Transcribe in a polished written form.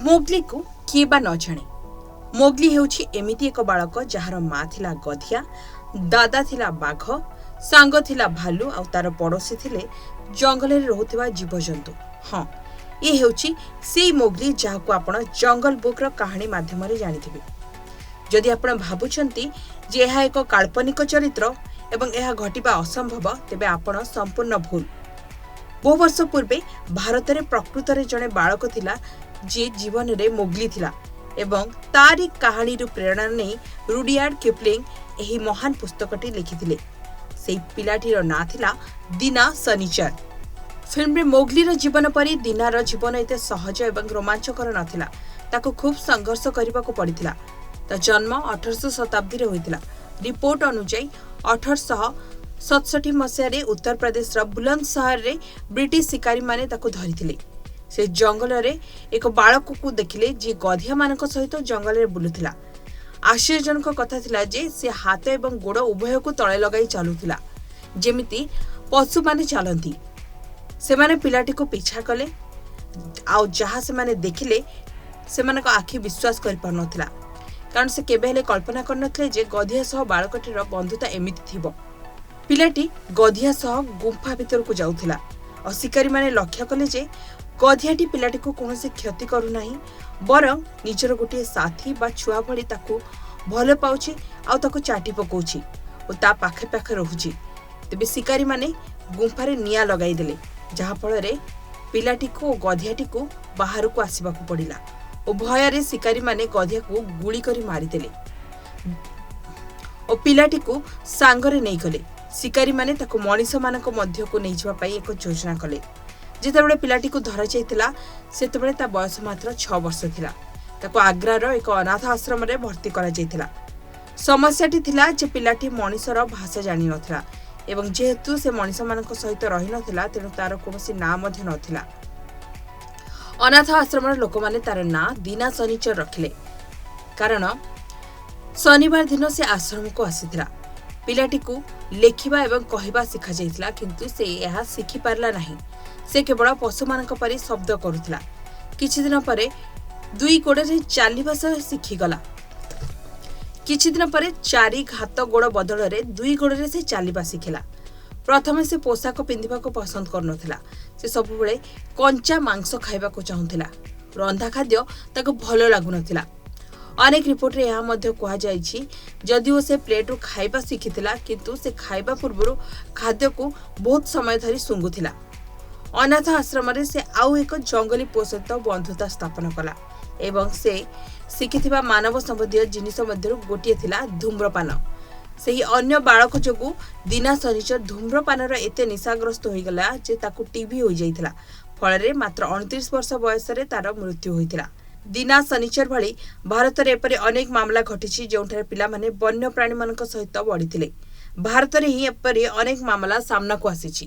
ମୋଗଲିକୁ କିଏ ବା ନ ଜାଣେ। ମୋଗଲି ହେଉଛି ଏମିତି ଏକ ବାଳକ, ଯାହାର ମା ଥିଲା ଗଧିଆ, ଦାଦା ଥିଲା ବାଘ, ସାଙ୍ଗ ଥିଲା ଭାଲୁ ଆଉ ତାର ପଡ଼ୋଶୀ ଥିଲେ ଜଙ୍ଗଲରେ ରହୁଥିବା ଜୀବଜନ୍ତୁ। ହଁ, ଏ ହେଉଛି ସେଇ ମୋଗଲି ଯାହାକୁ ଆପଣ ଜଙ୍ଗଲ ବୁକ୍ର କାହାଣୀ ମାଧ୍ୟମରେ ଜାଣିଥିବେ। ଯଦି ଆପଣ ଭାବୁଛନ୍ତି ଯେ ଏହା ଏକ କାଳ୍ପନିକ ଚରିତ୍ର ଏବଂ ଏହା ଘଟିବା ଅସମ୍ଭବ, ତେବେ ଆପଣ ସମ୍ପୂର୍ଣ୍ଣ ଭୁଲ। ବହୁ ବର୍ଷ ପୂର୍ବେ ଭାରତରେ ପ୍ରକୃତରେ ଜଣେ ବାଳକ ଥିଲା, ଯିଏ ଜୀବନରେ ମୋଗଲି ଥିଲା ଏବଂ ତାରି କାହାଣୀରୁ ପ୍ରେରଣା ନେଇ ରୁଡିୟାର୍ଡ କିପଲିଂ ଏହି ମହାନ ପୁସ୍ତକଟି ଲେଖିଥିଲେ। ସେଇ ପିଲାଟିର ନାଁ ଥିଲା ଦିନା ସନିଚର। ଫିଲ୍ମରେ ମୋଗଲିର ଜୀବନ ପରି ଦିନାର ଜୀବନ ଏତେ ସହଜ ଏବଂ ରୋମାଞ୍ଚକର ନଥିଲା। ତାକୁ ଖୁବ୍ ସଂଘର୍ଷ କରିବାକୁ ପଡ଼ିଥିଲା। ତା ଜନ୍ମ 1800 ଶତାବ୍ଦୀରେ ହୋଇଥିଲା। ରିପୋର୍ଟ ଅନୁଯାୟୀ, 1867 ମସିହାରେ ଉତ୍ତରପ୍ରଦେଶର ବୁଲନ୍ଦ ସହରରେ ବ୍ରିଟିଶ ଶିକାରୀମାନେ ତାକୁ ଧରିଥିଲେ। ସେ ଜଙ୍ଗଲରେ ଏକ ବାଳକକୁ ଦେଖିଲେ, ଯିଏ ଗଧିଆମାନଙ୍କ ସହିତ ଜଙ୍ଗଲରେ ବୁଲୁଥିଲା। ଆଶ୍ଚର୍ଯ୍ୟଜନକ କଥା ଥିଲା ଯେ ସେ ହାତ ଏବଂ ଗୋଡ଼ ଉଭୟକୁ ତଳେ ଲଗାଇ ଚାଲୁଥିଲା, ଯେମିତି ପଶୁମାନେ ଚାଲନ୍ତି। ସେମାନେ ପିଲାଟିକୁ ପିଛା କଲେ ଆଉ ଯାହା ସେମାନେ ଦେଖିଲେ, ସେମାନଙ୍କ ଆଖି ବିଶ୍ୱାସ କରିପାରୁନଥିଲା, କାରଣ ସେ କେବେ ହେଲେ କଳ୍ପନା କରିନଥିଲେ ଯେ ଗଧିଆ ସହ ବାଳକଟିର ବନ୍ଧୁତା ଏମିତି ଥିବ। ପିଲାଟି ଗଧିଆ ସହ ଗୁମ୍ଫା ଭିତରକୁ ଯାଉଥିଲା ଆଉ ଶିକାରୀମାନେ ଲକ୍ଷ୍ୟ କଲେ ଯେ ଗଧିଆଟି ପିଲାଟିକୁ କୌଣସି କ୍ଷତି କରୁନାହିଁ, ବରଂ ନିଜର ଗୋଟିଏ ସାଥୀ ବା ଛୁଆ ଭଳି ତାକୁ ଭଲ ପାଉଛି ଆଉ ତାକୁ ଚାଟି ପକାଉଛି ଓ ତା ପାଖେ ପାଖେ ରହୁଛି। ତେବେ ଶିକାରୀମାନେ ଗୁମ୍ଫାରେ ନିଆଁ ଲଗାଇଦେଲେ, ଯାହାଫଳରେ ପିଲାଟିକୁ ଓ ଗଧିଆଟିକୁ ବାହାରକୁ ଆସିବାକୁ ପଡ଼ିଲା ଓ ଭୟରେ ଶିକାରୀମାନେ ଗଧିଆକୁ ଗୁଳି କରି ମାରିଦେଲେ ଓ ପିଲାଟିକୁ ସାଙ୍ଗରେ ନେଇଗଲେ। ଶିକାରୀମାନେ ତାକୁ ମଣିଷମାନଙ୍କ ମଧ୍ୟକୁ ନେଇଯିବା ପାଇଁ ଏକ ଯୋଜନା କଲେ। ଯେତେବେଳେ ପିଲାଟିକୁ ଧରାଯାଇଥିଲା, ସେତେବେଳେ ତା ବୟସ ମାତ୍ର 6 ବର୍ଷ ଥିଲା। ତାକୁ ଆଗ୍ରାର ଏକ ଅନାଥ ଆଶ୍ରମରେ ଭର୍ତ୍ତି କରାଯାଇଥିଲା। ସମସ୍ୟାଟି ଥିଲା ଯେ ପିଲାଟି ମଣିଷର ଭାଷା ଜାଣିନଥିଲା ଏବଂ ଯେହେତୁ ସେ ମଣିଷମାନଙ୍କ ସହିତ ରହିନଥିଲା, ତେଣୁ ତାର କୌଣସି ନାଁ ମଧ୍ୟ ନଥିଲା। ଅନାଥ ଆଶ୍ରମର ଲୋକମାନେ ତାର ନାଁ ଦିନା ଶନିଚର ରଖିଲେ, କାରଣ ଶନିବାର ଦିନ ସେ ଆଶ୍ରମକୁ ଆସିଥିଲା। ପିଲାଟିକୁ ଲେଖିବା ଏବଂ କହିବା ଶିଖାଯାଇଥିଲା, କିନ୍ତୁ ସେ ଏହା ଶିଖିପାରିଲା ନାହିଁ। ସେ କେବଳ ପଶୁମାନଙ୍କ ପରି ଶବ୍ଦ କରୁଥିଲା। କିଛି ଦିନ ପରେ ଦୁଇ ଗୋଡ଼ରେ ଚାଲିବା ସହ ଶିଖିଗଲା। କିଛି ଦିନ ପରେ ଚାରି ହାତ ଗୋଡ଼ ବଦଳରେ ଦୁଇ ଗୋଡ଼ରେ ସେ ଚାଲିବା ଶିଖିଲା। ପ୍ରଥମେ ସେ ପୋଷାକ ପିନ୍ଧିବାକୁ ପସନ୍ଦ କରୁନଥିଲା। ସେ ସବୁବେଳେ କଞ୍ଚା ମାଂସ ଖାଇବାକୁ ଚାହୁଁଥିଲା। ରନ୍ଧା ଖାଦ୍ୟ ତାକୁ ଭଲ ଲାଗୁନଥିଲା। ଅନେକ ରିପୋର୍ଟରେ ଏହା ମଧ୍ୟ କୁହାଯାଇଛି, ଯଦିଓ ସେ ପ୍ଲେଟ୍ରୁ ଖାଇବା ଶିଖିଥିଲା, କିନ୍ତୁ ସେ ଖାଇବା ପୂର୍ବରୁ ଖାଦ୍ୟକୁ ବହୁତ ସମୟ ଧରି ଶୁଙ୍ଘୁଥିଲା। ଅନାଥ ଆଶ୍ରମରେ ସେ ଆଉ ଏକ ଜଙ୍ଗଲୀ ପୁଅ ସହିତ ବନ୍ଧୁତା ସ୍ଥାପନ କଲା ଏବଂ ସେ ଶିଖିଥିବା ମାନବ ସମ୍ବନ୍ଧୀୟ ଜିନିଷ ମଧ୍ୟରୁ ଗୋଟିଏ ଥିଲା ଧୂମ୍ରପାନ। ସେହି ଅନ୍ୟ ବାଳକ ଯୋଗୁଁ ଦିନା ଶନିଚର ଧୂମ୍ରପାନର ଏତେ ନିଶାଗ୍ରସ୍ତ ହୋଇଗଲା ଯେ ତାକୁ ଟିବି ହୋଇଯାଇଥିଲା। ଫଳରେ ମାତ୍ର 29 ବର୍ଷ ବୟସରେ ତାର ମୃତ୍ୟୁ ହୋଇଥିଲା। ଦିନା ଶନିଚର ଭଳି ଭାରତରେ ଏପରି ଅନେକ ମାମଲା ଘଟିଛି, ଯେଉଁଠାରେ ପିଲାମାନେ ବନ୍ୟ ପ୍ରାଣୀମାନଙ୍କ ସହିତ ବଢ଼ିଥିଲେ। ଭାରତରେ ହିଁ ଏପରି ଅନେକ ମାମଲା ସାମ୍ନାକୁ ଆସିଛି।